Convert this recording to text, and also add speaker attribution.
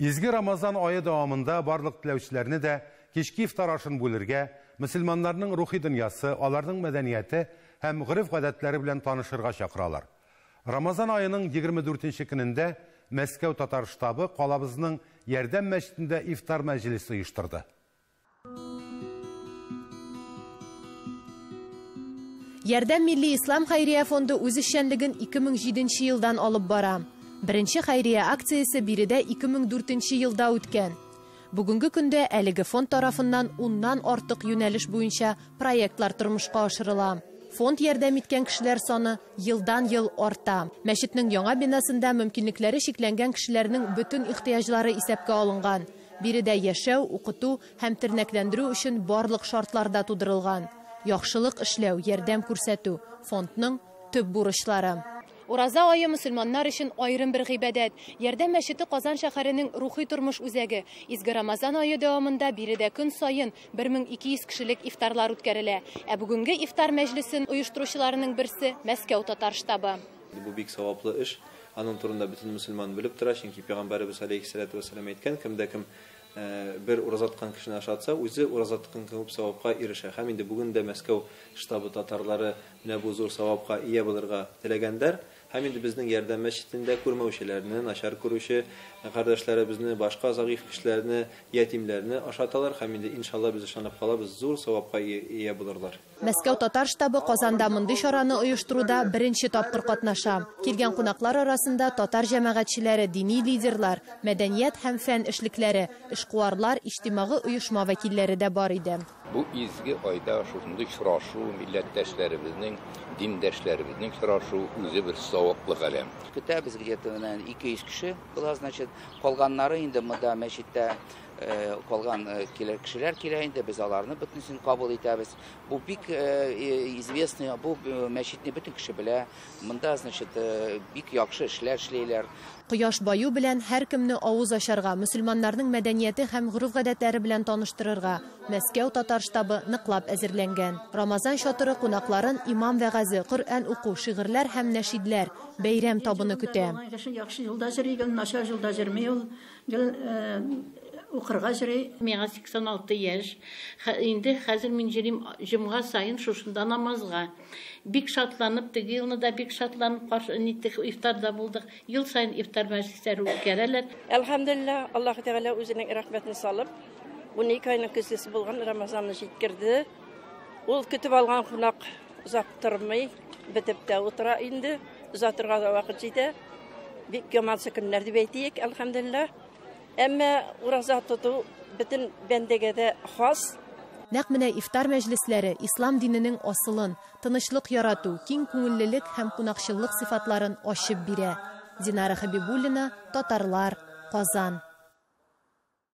Speaker 1: Изге Рамазан ае дәвамында барлык теләүчеләрне дә кичке ифтар ашын бүлергә, мөселманнарның рухи дөньясы, аларның мәдәнияте һәм гореф-гадәтләре белән танышырга чакыралар. Рамазан аеның 24 көнендә Мәскәү татар штабы калабызның Ярдәм мәчетендә ифтар мәҗлесе оештырды.
Speaker 2: Ярдәм милли ислам хәйрия фонды үз эшчәнлеген 2007 елдан алып бара. Беренче хәйрия акциясе биредә 2004 елда үткән. Бүгенге көндә әлеге фонд тарафыннан 10-нан артык юнәлеш буенча проектлар тормышка ашырыла. Фонд ярдәм иткән кешеләр саны елдан-ел арта. Мәчетнең яңа бинасында мөмкинлекләре чикләнгән кешеләрнең бөтен ихтыяҗлары исәпкә алынган. Биредә яшәү, укыту һәм тернәкләндерү өчен барлык шартлар да тудырылган. Яхшылык эшләү, ярдәм күрсәтү фондның төп бурычлары. Ураза ае мөселманнар өчен аерым бер гыйбадәт. Ярдәм мәчете Казан шәһәренең рухи тормыш үзәге. Изге Рамазан ае дәвамында биредә көн саен 1200 кешелек ифтарлар үткәрелә. Ә бүгенге ифтар мәҗлесен оештыручыларының берсе Мәскәү татар штабы.
Speaker 3: Бу бик саваплы эш. Аның турында бөтен мөселман белеп тора, чөнки Пәйгамбәребез алейһиссалату вассалам әйткән, кемдә кем бер ураза тоткан кешене ашатса, үзе ураза тоткан күп савапка ирешә. Һәм инде бүген дә Мәскәү штабы татарлары менә бу зур савапка ия булырга теләгәндәр. Һәм инде безнең Ярдәм мәчетендә күрмәүчеләрне, начар күрүче кардәшләребезне, башка зәгыйфь кешеләрне, ятимләрне ашаталар. Һәм инде иншалла без ышанып калабыз, зур савапка ия булырлар.
Speaker 2: Мәскәү татар штабы Казанда мондый чараны оештыруда беренче тапкыр катнаша. Килгән кунаклар арасында татар җәмәгатьчеләре, дини лидерлар, мәдәният һәм фән эшлекләре, эшкуарлар, иҗтимагый оешма вәкилләре дә бар иде.
Speaker 4: Бу изге айда шушындый очрашу, милләттәшләребезнең, диндәшләребезнең очрашу үзе бер саваплы галәм.
Speaker 5: Көтәбез где-то 200 кеше була, значит, калганнары инде монда мәчеттә калган кешеләр килә инде, без аларны бөтенесен кабул итәбез. Бу бик известный, бу мәчетне бөтен кеше белә. Монда, значит, бик яхшы эшләр эшлиләр.
Speaker 2: Кояш баю белән һәркемне авыз ачарга, мөселманнарның мәдәнияте һәм гореф-гадәтләре белән таныштырырга Мәскәү татар штабы ныклап әзерләнгән. Рамазан чатыры кунакларын имам вәгазе, Коръән уку, шигырьләр һәм нәшидләр, бәйрәм табыны көтә.
Speaker 6: Яхшы юлда йөри, гел начар юлда йөрми ул, гел укырга йөри.
Speaker 7: Миңа 86 яшь. Инде хәзер мин йөрим җомга саен шушында намазга. Бик шатланып, теге елны да бик шатланып каршы ниттек, ифтарда булдык. Ел саен ифтар мәҗлесләре үткәрәләр.
Speaker 8: Әлхәмдүлилләһ, Аллаһ Тәгалә үзенең рәхмәтен салып, 12 айның көзгесе булган Рамазанны җиткерде. Ул көтеп алган кунак озак тормый, бетеп тә утыра инде. Озатырга да вакыт җитә. Бик ямансы көннәр дип әйтик, әлхәмдүлилләһ. Әмма ураза тоту бөтен бәндәгә дә хас.
Speaker 2: Нәкъ менә ифтар мәҗлесләре ислам диненең асылын, тынычлык ярату, киң күңеллелек һәм кунакчыллык сыйфатларын ачып бирә. Динара Хабибуллина, Татарлар, Казан.